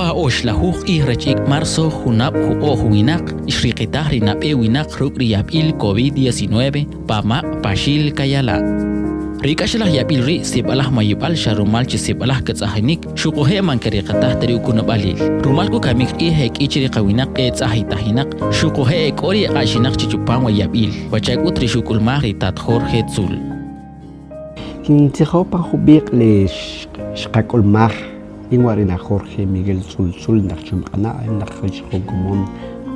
Pa oxlajuj q'ij rech ik' marzo junab' juq'o' juwinaq xriqitaj ri nab'e winaq ruk' ri yab'il COVID-19 pa Amaq' Paxil Kayala'. Ri k'axalaj yab'il ri' sib'alaj mayib'al xa rumal chi sib'alaj ketz'ajinik xuquje' man keriqataj ta ri ukunab'alil. Rumal k'u kamik q'ij e k'i che ri qawinaq e tz'ajitajinaq xuquje' e k'o ri e q'axinaq chi chupam we yab'il, pacha' k'ut ri xuk'ulmaj ri tat Jorge Tzul. Kintzijoj pa jub'iq' le xqak'ulmaj in wa' ri na Jorge Miguel Tzul Tzul naq chumq'ana' naq rech jun komon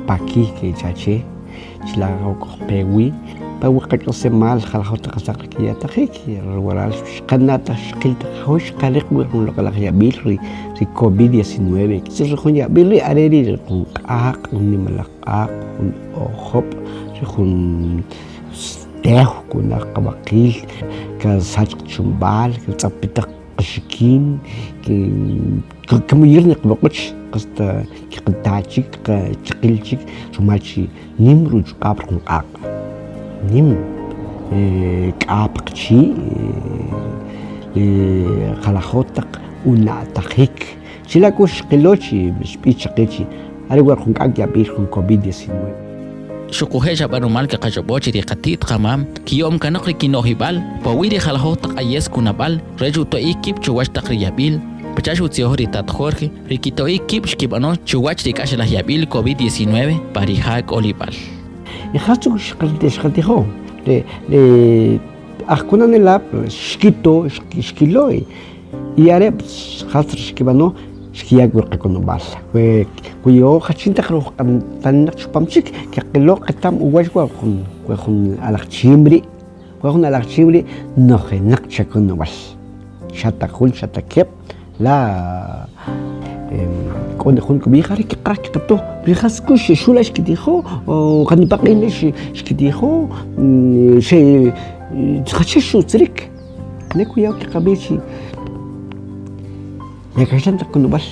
Paquí kecha che, chila' kojpe wi pa we qak'aslemal jalajoj taq jastaq kiyatajik waral xqana' taj xqil taj jawchi' xqariq wi jun loq'alaj yab'il ri covid 19 ri jun yab'il ri' are ri' jun q'aq' jun nimalaj q'aq' jun ojob' jun Tew kunaj qab'aqil, kasach qachomb'al, katz'apitaq qaxikin, kamuyir ni qab'oq'och hasta kiqata chik, qachaqil chik rumal chi nim ruchuq'ab' jun q'aq', nim k'a paqchi' jalajoj taq una'tajik chila' k'u xqilo chi xb'ix chaqe chi are wa' jun k'ak' yab'il jun covid 19. Xuquje' xa b'a rumal kaqach'ob'o chi ri qati't qamam kiyo'm kanoq ri kino'jib'al pa uwi' ri jalajoj taq q'ayes kunab'al rech uto'ik kib' chuwach taq ri yab'il, pacha' xutzijoj ri tat Jorge, ri kito'ik kib' xkib'ano chuwach ri k'axalaj yab'il covid 19 pa ri ja k'olib'al. Y jas chuk xqatijo? Le le ajkunanelab' xkito, xkilo Y are' jas ri xkib'ano xkiya wi qakunub'al. We kuya'o jachin taq ri uj chupam chik kaqilo qeta'm uwach wa jun we jun alaj chim ri' we jun alaj chim ri' nojinaq che kunub'al xa ta jun xa ta keb' la k'o ne jun kub'ij are kqaj kqato ri jas k'u xula xkitijo o janipa q'ij le xkitijo xe jachin xutzirik. Ne kuya'o kiqab'ij chi le kaxlan taq kunub'al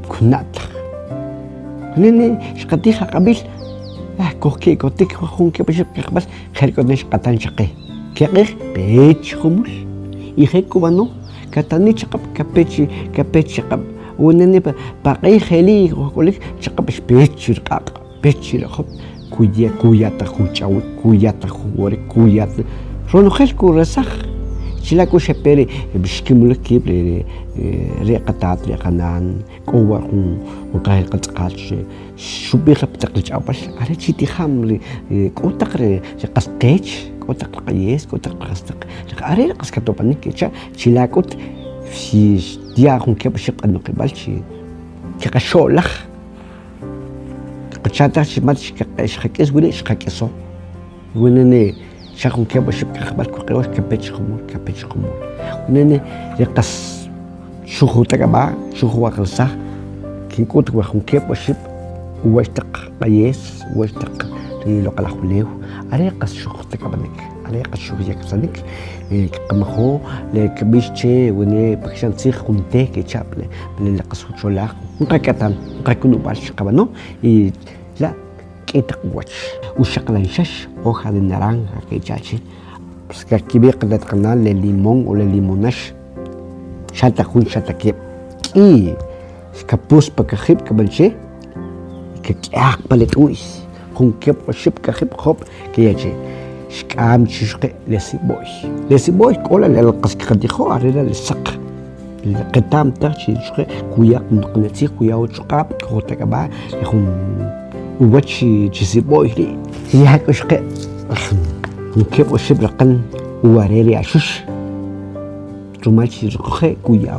kuna'taj. Ne ne xqatij aq'ab'il ah kujki'kotik jun keb' oxib' kajb'al jer k'o ne xq'atan chaqe. Keq'ij pech jumul y je kub'ano katani' chaq'ab' kape chi kape chaq'ab' wene ne paq'ij jeri' k'olik chaq'ab' xpe chi riq'aq' xpe chi rijob' kuya kuya taj uch'awik kuya taj uworik kuya ronojel kuresaj chila' k'u xepe ri xkimulij kib' ri ri qatat ri qanan k'o wa jun qajil qatz'aqat xub'ij pa taq ri ch'awb'al are chi' tijam ri k'o taq ri qas qech k'o taq ri q'ayes k'o taq ri jastaq are ri qas katob'anik kecha' chila' k'ut xya' jun keb' oxib' q'anoqib'al chi kiqaxo'laj Kqacha' taj chi mat xqak'is wiri' xqak'iso. Wene ne xa jun keb' oxib' kajb'al kuq'i'o kape chi jumul, kape chi jumul. Wene ne ri qas xujutak'ab'a', xujuwaqalsaj, kink'ut we jun keb' oxib' uwach taq q'ayes, uwach taq ri loq'alaj ulew, are qas xujtak'ab'anik, are qas xujyaksanik, kqamajo le kb'ix che wene pa kaxlan tzij jun té kecha' le qas ucholaj jun qak'atan, jun qakunub'al xqab'ano y la' k'i taq uwach. Uxaqlanxax hoja de naranja kecha' che, pues kakib'ij qatat qanan le limón o le limonax xa ta jun xa ta keb' k'i kapus pa kajib' kb'an che kak'yaq pa le t'u'y jun keb' oxib' kajib' job' keya' che xk'am chi xuqe' le sib'o'y le sib'o'y k'o la le qas kqatijo are la' le saq qeta'm taj chi xuqe' kuya' qanatzij kuya' uchuq'ab' kujutak'ab'a' jun uwach chi sib'o'y ri' ya k'u xuqe' jun keb' oxib' raqan uware ri axux rumal chi xuquje' kuya'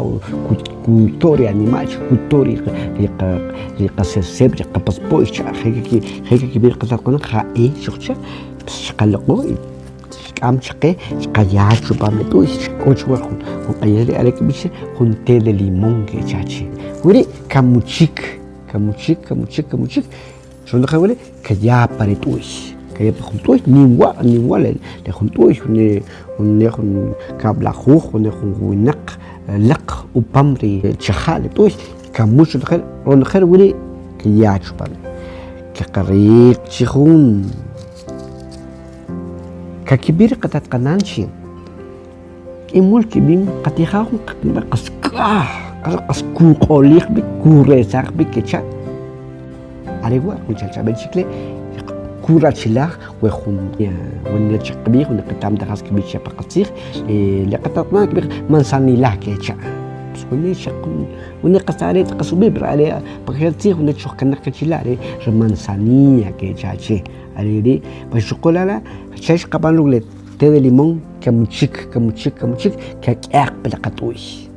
kuto' ri anima' kuto' ri ri qaseseb' ri qapaspo'y cha' je kikib'ij ri qatat qanan ja'e xuqche' xqaloq'o xk'am chaqe xqaya chupam le t'u'y k'o chuwach jun q'ayes ri' are kb'ix che jun té de limón kecha che weri' kamuchik kamuchik kamuchik kamuchik ronojel weri' kaya pa ri t'u'y kaya pa jun t'u'y nim wa' nim wa' le jun t'u'y ne jun kab'lajuj o ne jun winaq laq upam ri chaja' le t'u'y kamuch ronojel ronojel weri' kaya chupam kaqariq chi jun Kakib'ij ri qatat qanan chi k'i mul kib'im qatija' jun qas k'aj. Qas kuq'olij b'ik, kuresaj b'ik kecha'. Are wa' jun chalchab'el chik le' kurachilaj we jun we ne chik qb'ij, we ne qeta'm taj jas kb'ix che pa qatzij, le qatat nan kb'ij manzanila kecha'. Pues wene xaq wene qas are qas ub'i' pero are pa k'axel tzij wene chujkanaj kan chila' are ri manzanilla kecha' che. Are ri' pues xuquje' la' che xqab'an ruk' le té de limón kamuchik, kamuchik, kamuchik kak'yaq pa le qat'u'y.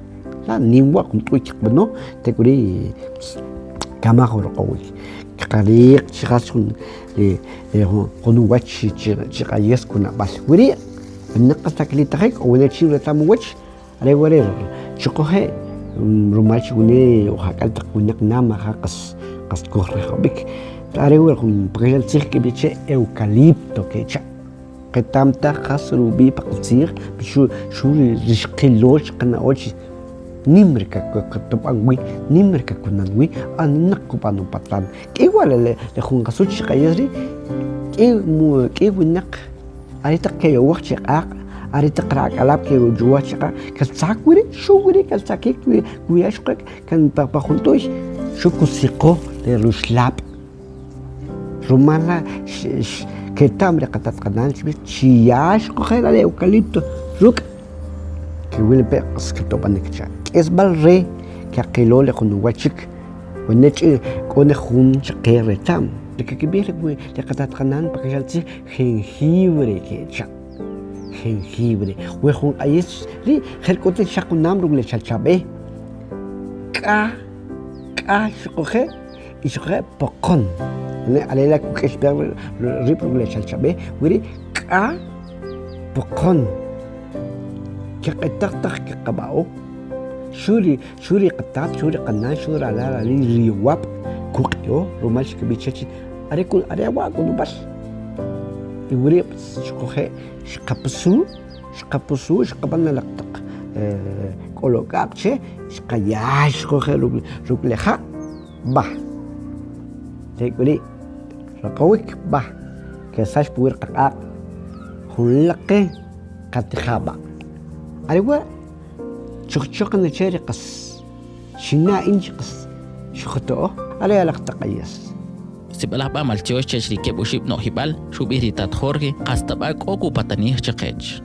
La nim wa' jun t'u'y kqab'ano tek'uri' kamaj uroq'owik kqariq chi jas jun jun uwach chi q'ayes kunab'al weri' winaq qas ta kilitajik o wene' chin reta'm uwach are wari' xuquje' rumal chi wene' uj ak'al taq winaq na maja' qas qas kujrijob'ik are wa' jun pak'axel tzij kib'ix che eucalipto kecha'. Qeta'm taj jas ri ub'i' pa qatzij, xu xu ri xqilo xqana'o chi nim ri katob'an wi, nim ri kakunan wi, aninaq kub'an upatan. K'i wa' le jun qasuch chi q'ayes ri' k'i k'i winaq are taq keyowaj che q'aq', are taq ri ak'alab' keyowaj che q'aq' katzak wi ri' xu wi ri' katzakik kuya' xuqe' kan pa jun t'uy xu kusiqo ri ruxlab'. Rumal la' keta'm ri qatat qanan chib'ij chiya xuquje' la' ri eucalipto ruk' kiwil pe' qas ketob'anik cha'. K'isb'al re kaqilo le jun uwach chik wene' ch'i k'o ne jun chaqe reta'm ri kakib'ij ri qatat qanan pa kaxlan tzij jengibre kecha', jengibre we jun q'ayes ri' jer k'ut xaq junam ruk' le chalchab'e k'a k'a xuquje' Y xuquje' poqon. Are la' kuk'exb'ej rib' ruk' le chalchab'e, weri' k'a poqon. Keq'etaj taj keqab'a'o. Xu ri xu ri qatat, xu ri qanan, xu ri alal, ri riwab' kuq'i'o rumal xkib'ij chech are ku are wa' kunub'al. Y weri' xuquje' xqapusu, xqapusu, xqab'an alaq taq k'olok'a'q che, xqaya xuquje' ruk' le ja'. B'aj. Tek'uri' raqowik b'aj kesax puwi' ri qaq'aq' jun laqe qatija' b'a'. Are wa' chujchoqan che ri qas xinna' in chi qas xujuto'o are alaq taq q'ayes. Sib'alaj b'a' maltyox chech ri keb' oxib' no'jib'al, xub'ij ri tat Jorge, qas ta b'a' k'o kupatanij chaqech.